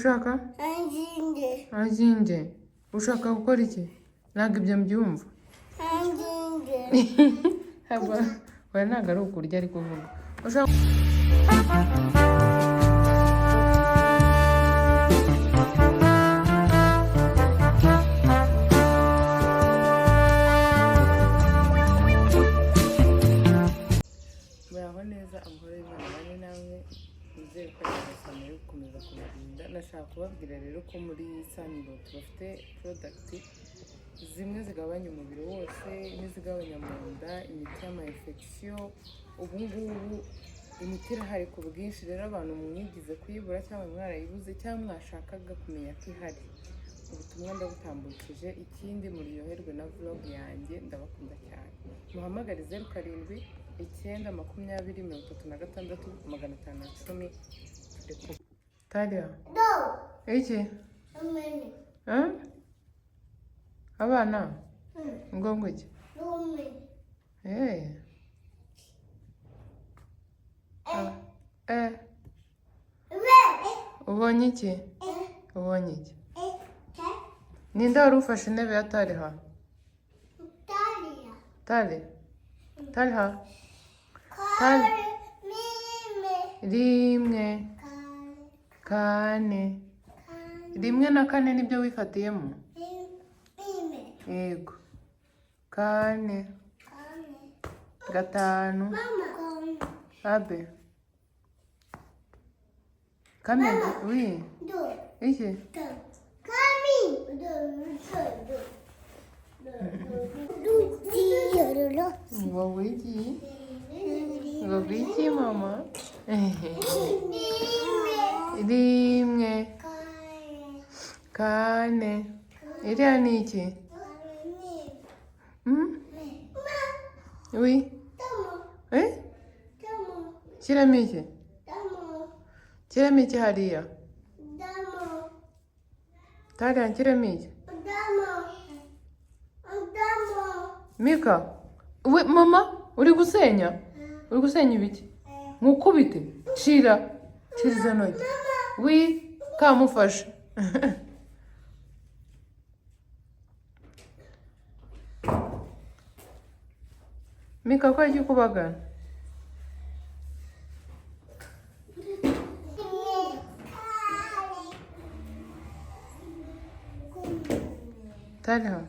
Ushaka? Anjinge. Azinge. Ushaka gukora iki? Ntabwo ibyo mbyumva. Anjinge. Ntabwo, oya, ntabwo ari ukurya ari kuvuga. Ushaka. Muraho neza, amahoro y'Imana abane namwe. Nizere ko Nyagasani ari gukomeza kubarinda. Nashaka kubabwira rero ko muri Sunbot bafite product zimwe zigabanya umubiri wose n'izigabanya mu nda, imiti y'ama infection. Ubu ngubu imiti irahari ku bwinshi. Rero abantu mwigize kuyibura cyangwa mwarayibuze cyangwa mwashakaga kumenya ko ihari, ubutumwa ndabutambukije. Ikindi, muryoherwe na vlog yanjye, ndabakunda cyane. Muhamagare 0792036510. Turi kumwe. Talia. Do. Iki? Amene. Eh? Abana ngo iki? Lume. Eh. Ah, eh. Ve. Ubonye iki? E. Ubonye iki? E. Te. Ninde wari ufashe intebe ya Tariha? Talia. Tari, Tariha. Tari. Kare. Mime. Rimwe. Kare. Kane. Kane. Rimwe na kane nibyo wifatiyemo? Mime. Yego, kane. Kane. Gatanu. Mama. Kane. Abe kame wi. Do. Iki? Do. Kami. Do. Do. Do. Do. Do. Do. Do. Ngo wiki, ngo wiki, mama. Rimwe, kane. Iriya ni iki? Hmm? Wi. Eh, shyiramo iki? Shyiramo iki hariya? Tariya, nshyiremo iki? Mika we, mama, uri gusenya, uri gusenya ibiki? Nkukubite. Shira, shira izo ntoki. Wi, kamufashe. Mika, ko ari kubagana. Tariha,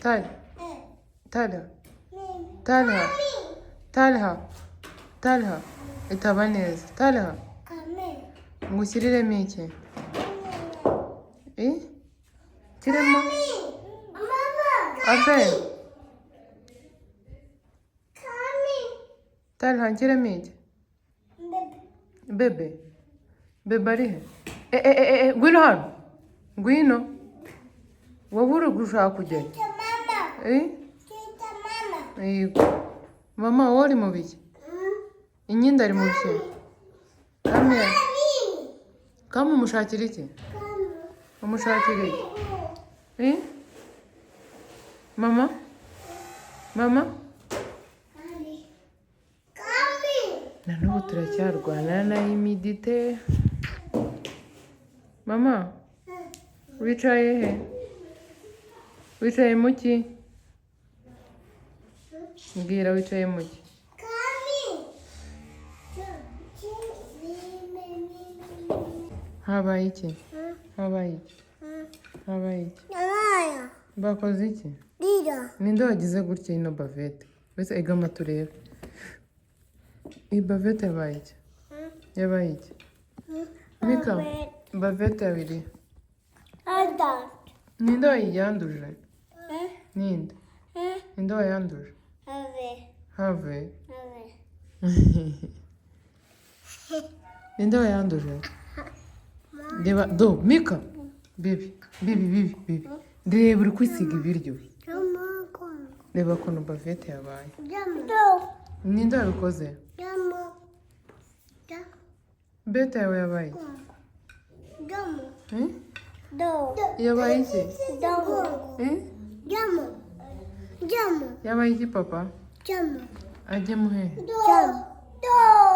Tariha, Tariha, Tariha, Tariha, Tariha, itaba neza. Tariha, ngushyiriremo iki? Eh, kiremo abe. Tariha, nshyiremo iki? Bebe, bebe ari he? Eh, eh, eh, eh, ngwino hano, ngwino. Wowe uri gushaka kujyayo? Eh. Yego mama, wowe uri mu biki? Inyinda ari mu biki? Kame, kame, umushakira iki? Umushakira iki? Eh, mama, mama. Na n'ubu turacyarwana na humidité. Mama, wicaye he? Wicaye mu ki? Mbwira, wicaye mu ki? Habaye iki? Habaye iki? Habaye iki? Bakoze iki? Ninde wagize gutya ino bavette? Mbese egama turebe iyi bavette yabaye iki? Yabaye iki? Mika, bavette yawe iri? Ninde wayiyanduje? Ninde? Ninde wayanduje? Have. Ninde wayanduje? Reba do, Mika, bibi, bibi, bibi, bibi. Reba, uri kwisiga ibiryo. Reba ukuntu bavette yabaye. Ninde wabikoze? Bete yawe yabaye iki? Eh? Yabaye iki? Eh? Yabaye iki, papa? Ajye muhehe?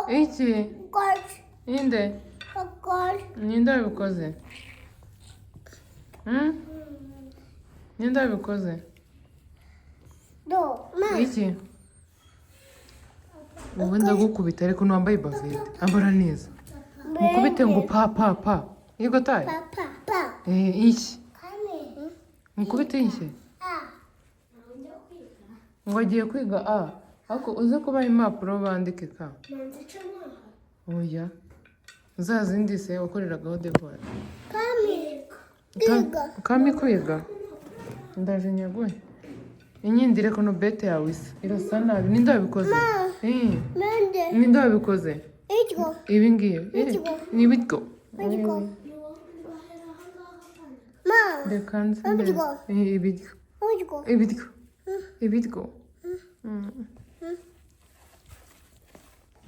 Iki? Inde? Ninde wabikoze? Hmm? Ninde wabikoze? Iki? Wowe ndagukubita, ariko ntiwambaye bavete. Ambara neza. Mukubite ngo pa pa pa. Yego tayi. Papa. Pa. Eh, iki? Mukubite iki? Ngo agiye kwiga A. Ariko uze kubaha impapuro bandike ka. Oya. Za zindi se wakoreragaho devoir. Kami. Kwiga. Kami kwiga. Ndaje nyaguhe. Inyindire kono bete yawe isa. Irasa nabi. Ninde wabikoze? Eh. Mende. Ninde wabikoze? Itgo. Ibi ngibi. Ibiryo. Ni ibiryo. Itgo. Ma. Reka nze. Ibiryo. Eh, ibiryo. Itgo. Ibiryo. Ibiryo. Mm.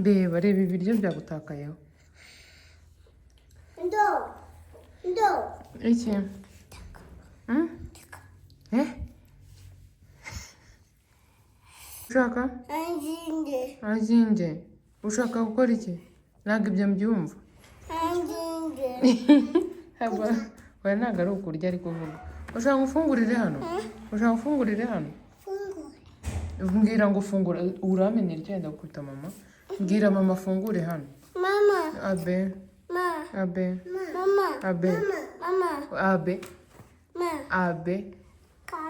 Reba, reba ibiryo byagutakayeho. Do. Do. Iki? Mm? Eh? Ushaka? Anjinge. Azinge. Ushaka gukora iki? Ntabwo ibyo mbyumva. Anjinge. Ntabwo, oya, ntabwo ari ukurya ari kuvuga. Ushaka ngo ufungurire hano? Ushaka ufungurire hano? Fungure. Mbwira ngo fungura, uramenera icyo yenda gukubita mama. Mbwira mama afungure hano. Mama. Abe, Ma. abe, Mama. abe, Mama. abe, Ma. abe.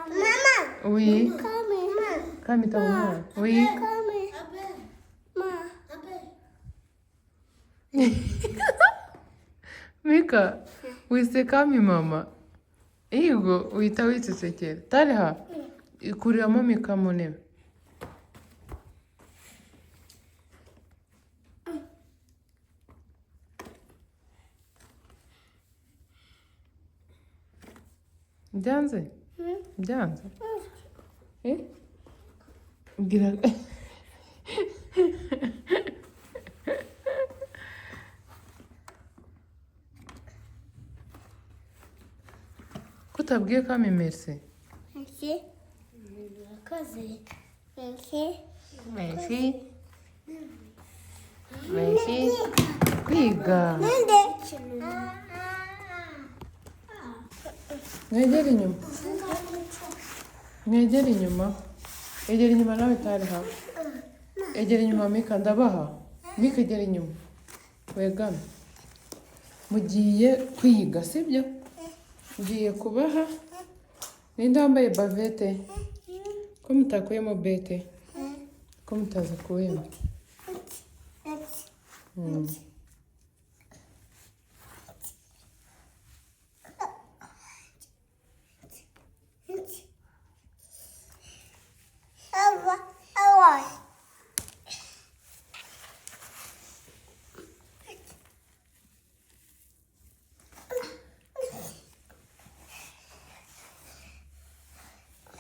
Mama. Oui. Kami. Ma. Kami tabona. Oui. Kami. Ma. Mika, wise kami mama. Yego, uhita wicecekera. Tariha, ikuriramo Mika mu ntebe. Byanze? Byanze? Eh? Bwira. Ko utabwiye kami merci? Merci. Murakoze. Merci. Merci. Merci. Kwiga. Nande. Mwegere inyuma. Mwegere inyuma. Egera inyuma nawe Tariha. Egera inyuma Mika, ndabaha. Mika, egera inyuma. Wegame. Mugiye kwiga, sibyo? Ngiye kubaha. Ninde wambaye bavete? Ko mutakuyemo bete? Ko mutazikuyemo? Awa. Awa.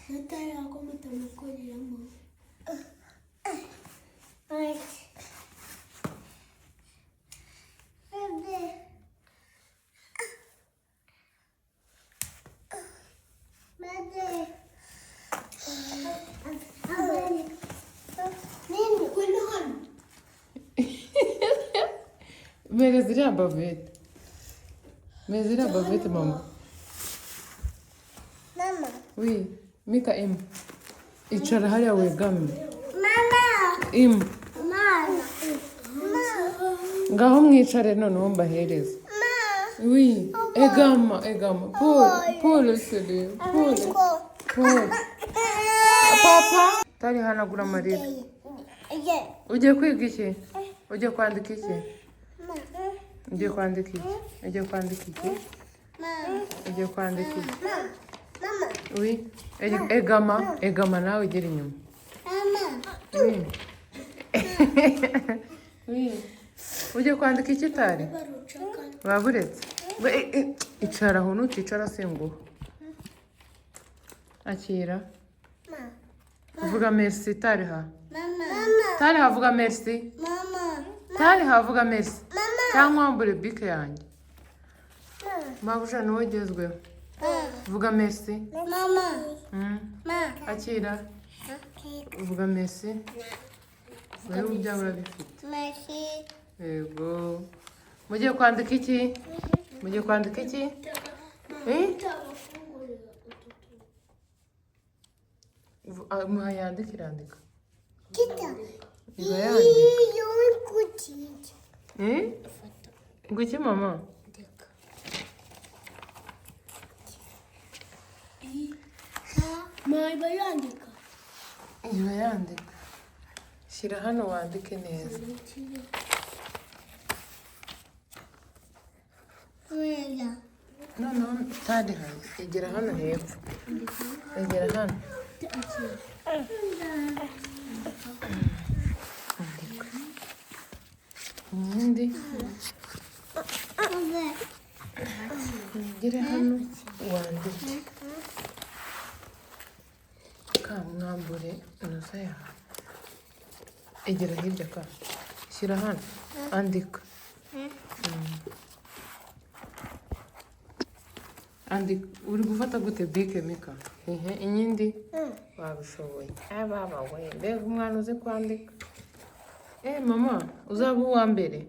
Natara ko mutamukoreramo. Ngwino hano. Mpereza iriya bavete. Mpereza iriya bavete mama. Mama. Oui. Mika im. Icara hariya wegame. Mama. Im. Mama. Mama. Ngaho mwicare noneho mbahereze. Ma. Oui. Egama, egama. Paul, Paul seri. Paul. Paul. Papa. Tari hanagura amarira. Yeah. Ugiye kwiga iki? Ugiye kwandika iki? Ma. Ugiye kwandika iki? Ugiye kwandika iki? Ma. Ugiye kwandika iki? Mama. Mama. Oui. Egama, egama nawe ugera inyuma. Mama. Oui. Oui. Ugiye kwandika iki Tari? Baburetse. Icara aho, nuticara singuha. Akira. Ma. Vuga merci Tariha. Mama. Tariha vuga merci. Mama. Tariha vuga merci. Mama. Cyangwa wambure bike yanjye. Ma. Mabuja niwe ugezweho. Ma. Vuga merci. Mama. Mm. Ma. Akira. Vuga merci. Wowe ibyawe urabifite. Merci. Yego. Mugiye kwandika iki? Mugiye kwandika iki? Eh? Utabafungurira utu tuntu. Muha yandika, irandika. Kita. Iba yandika. Iyo kuti. Eh? Fata. Ngo iki, mama? Ndeka. I ha ma iba yandika. Iba yandika. Shyira hano wandike neza. Wera. Noneho tari hano, egera hano hepfo, egera hano. Andika iyindi, wegere hano wandike. Ka mwambure inoza yawe, egera hirya, ka shyira hano, andika. Andika. Uri gufata gute bike, Mika? Ihe inyindi wabishoboye. Ababa we, mbega umwana uzi kwandika! Eh mama, uzaba uwa mbere?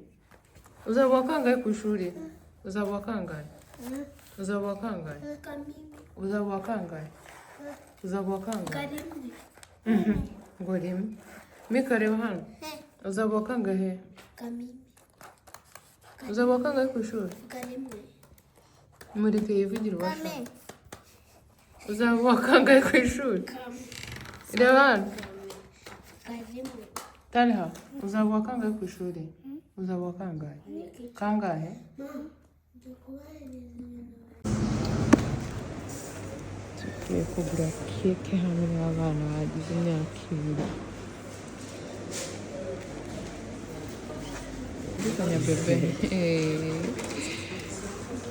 Uzaba uwa kangahe ku ishuri? Uzaba uwa kangahe? Uzaba uwa kangahe? Uzaba uwa kangahe? Uzaba uwa kangahe? Karimwe. Ngo rimwe. Mika, reba hano, uzaba uwa kangahe? Kamimi. Uzaba uwa kangahe ku ishuri? Karimwe. Mureke yivugire uwashaka. Uzaba uwa kangahe ku ishuri? Kam. Reba hano. Karimwe. Tariha, uzaba uwa kangahe ku ishuri? Uzaba uwa kangahe? Kangahe? Mama, ndikubahereza ibintu. Tugiye kugura keke hano y'abana bagize imyaka 2. Turangizanya bebe.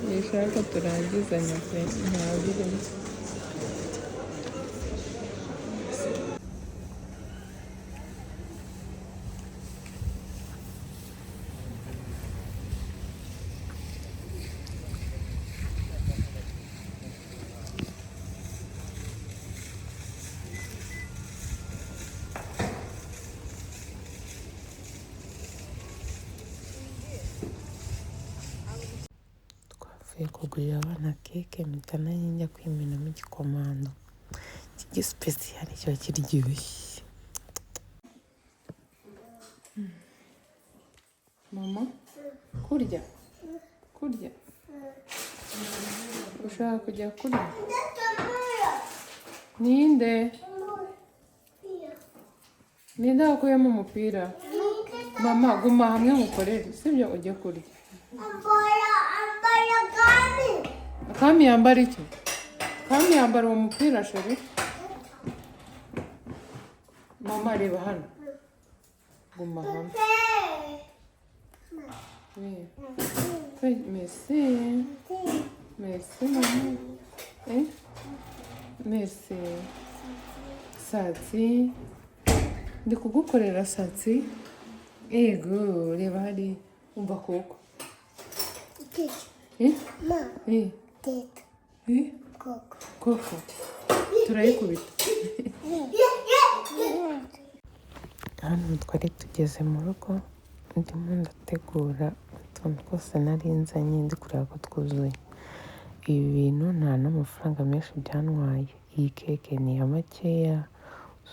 Nishaka turangizanya pe, nta birimo. Twavuye kugurira abana keke, mpita nanjye njya kwimenamo igikomando cy'igisipesiyali kiba kiryoshye. Mama, kurya kurya, ushaka kujya kurya? Ninde, ninde wakuyemo umupira? Mama, guma hamwe mukorere, sibyo? Ujye kurya. Ambara, ambara kami. Kami yambara iki? Kami yambara uwo mupira, chérie. Mama, reba hano, guma hamwe. Oui. Oui, merci. Merci, mama. Eh? Merci. Satsi. Ndi kugukorera satsi. Ego, reba hari, umva koko. Keke. Eh? Ma. Eh? Keke. Eh? Koko. Koko. Turayikubita. Hano twari tugeze mu rugo, ndimo ndategura utuntu twose nari nzanye, ndi kureba ko twuzuye. Ibi bintu nta n'amafaranga menshi byantwaye. Iyi keke ni iya makeya,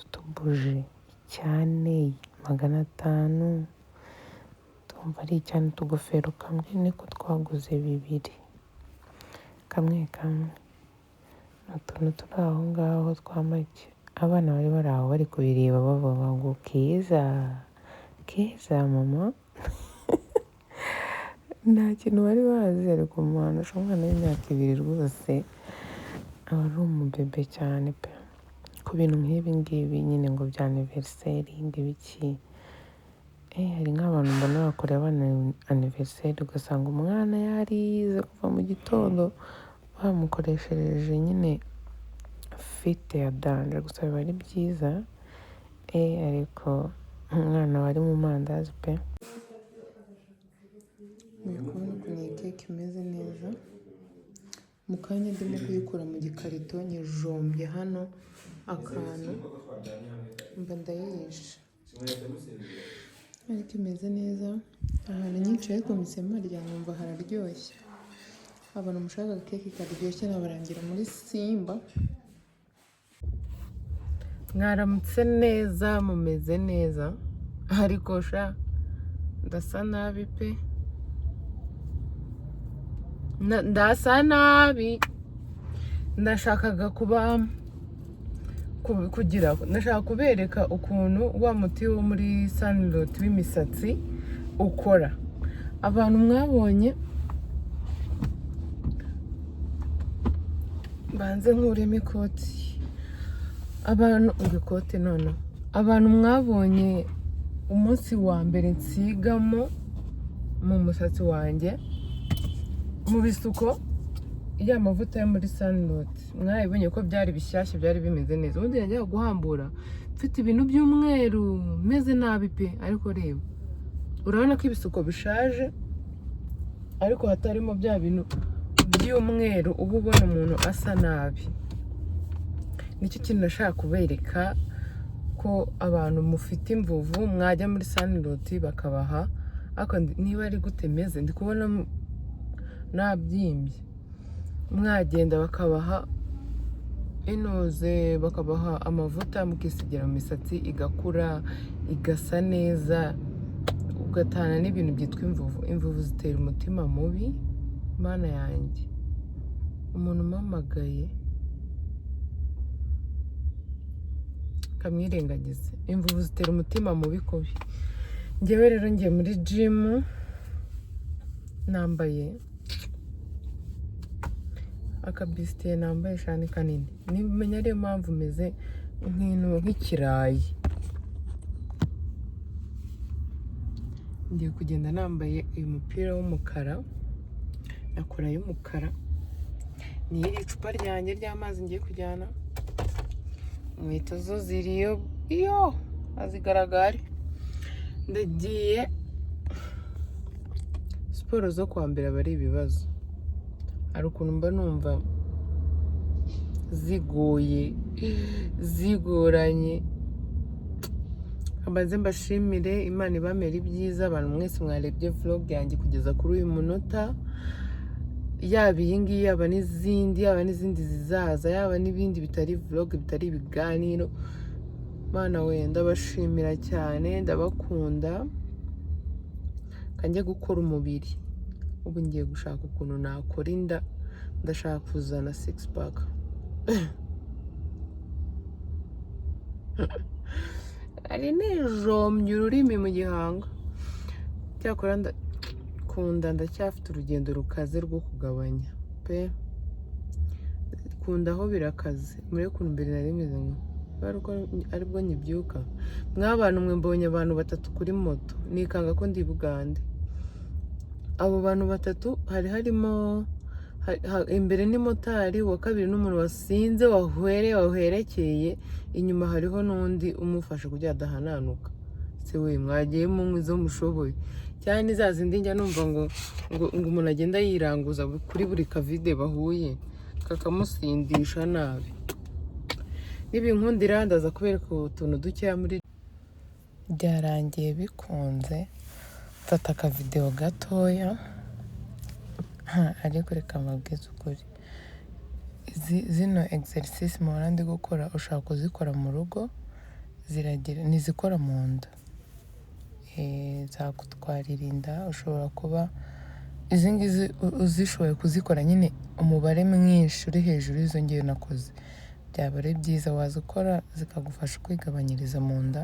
utubuji icyane 500, ndumva ari icyane. Utugofero kamwe niko twaguze bibiri, kamwe kamwe. Ni utuntu turi aho ngaho twa make. Abana bari bari aho bari kubireba bavuga ngo keza keza mama. Nta kintu bari bazi, ariko umuhanisha umwana w'imyaka 2 rwose aba ari umubebe cyane pe ku bintu nk'ibi ngibi nyine, ngo bya anniversaire, ngo ibiki. Hari nk'abantu mbona bakorera abana anniversaire, ugasanga umwana yarize kuva mu gitondo, bamukoreshereje nyine fête ya danger. Gusa biba ari byiza, ariko umwana aba ari mu mandazi pe. Muri kubona ukuntu iyi keke imeze neza? Mu kanya ndimo kuyikura mu gikarito, nyijombye hano akantu, mba ndayishe. Ariko imeze neza. Ahantu nyinshi, ariko mpise marya nkumva hararyoshye. Abantu mushaka keke karyoshye, nabarangira muri Simba. Mwaramutse neza, mumeze neza? Ariko sha, ndasa nabi pe. Ndasa nabi. Ndashakaga kuba kugira ndashaka kubereka ukuntu wa muti wo muri Sunrot w'imisatsi ukora. Abantu mwabonye, banze nkuremo ikoti. Abantu, ngo ikote noneho, abantu mwabonye umunsi wa mbere nsigamo mu musatsi wanjye mu bisuko ya mavuta yo muri Sunrot, mwabibonye ko byari bishyashya, byari bimeze neza. Ubundi najyaga guhambura mfite ibintu by'umweru, meze nabi pe. Ariko reba, urabona ko ibisuko bishaje, ariko hatarimo bya bintu by'umweru uba ubona umuntu asa nabi. Nicyo kintu nashaka kubereka, ko abantu mufite imvuvu mwajya muri Sunrot bakabaha. Ariko niba ari gute meze, ndi kubona nabyimbye. Mwagenda bakabaha inoze, bakabaha amavuta mukisigira mu misatsi, igakura igasa neza, ugatana n'ibintu byitwa imvuvu. Imvuvu zitera umutima mubi. Mana yanjye, umuntu umpamagaye kamwirengagize. Imvuvu zitera umutima mubi kubi. Njyewe rero ngiye muri gym, nambaye akabisitiye, nambaye ishani kanini, nimenya ariyo mpamvu meze nk'ikirayi. Ngiye kugenda nambaye uyu mupira w'umukara na kora y'umukara. Ni iri icupa ryanjye ry'amazi ngiye kujyana. Inkweto zo ziriyo, iyo azigaragare. Ndagiye. Siporo zo kuwa mbere aba ari ibibazo. Hari ukuntu mba numva zigoye, zigoranye. Mbanze mbashimire, Imana ibamere ibyiza. Abantu mwese mwarebye vlog yanjye kugeza kuri uyu munota, yaba iyi ngiyi, yaba n'izindi, yaba n'izindi zizaza, yaba n'ibindi bitari vlog, bitari ibiganiro, Mana we, ndabashimira cyane, ndabakunda. Kanjye gukora umubiri. Ubu ngiye gushaka ukuntu nakora inda. Ndashaka kuzana six pack. Ari nijombye ururimi mu gihanga. Cyakora kunda ndacyafite urugendo rukaze rwo kugabanya pe. Kunda aho birakaze muri ukuntu mbere nari meze, ngo ariko aribwo nkibyuka. Mw'abantu mwe, mbonye abantu batatu kuri moto, nikanga ko ndi Bugande. Abo bantu batatu hari harimo imbere ni motari, uwa kabiri n'umuntu wasinze wahwerekeye, inyuma hariho n'undi umufasha kugira adahananuka. Se we, mwagiye munywa izo mushoboye, cyane ni za zindi njya numva ngo umuntu agenda yiranguza kuri buri kavide bahuye, kakamusindisha nabi. Nibinkundira ndaza kubereka utuntu dukeya muri. Byarangiye bikunze mfata akavidewo gatoya. Ariko reka mbabwize ukuri, zino exercice muhora ndi gukora, ushobora kuzikora mu rugo, ziragira nizikora mu nda. Zagutwarira inda. Ushobora kuba izi ngizi uzishoboye kuzikora nyine umubare mwinshi uri hejuru y'izo ngiyo nakoze, byaba ari byiza. Wazikora zikagufasha kwigabanyiriza mu nda.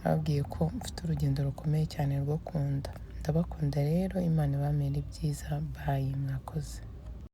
Nababwiye ko mfite urugendo rukomeye cyane rwo ku nda. Ndabakunda rero, Imana ibamere ibyiza. Bye, mwakoze.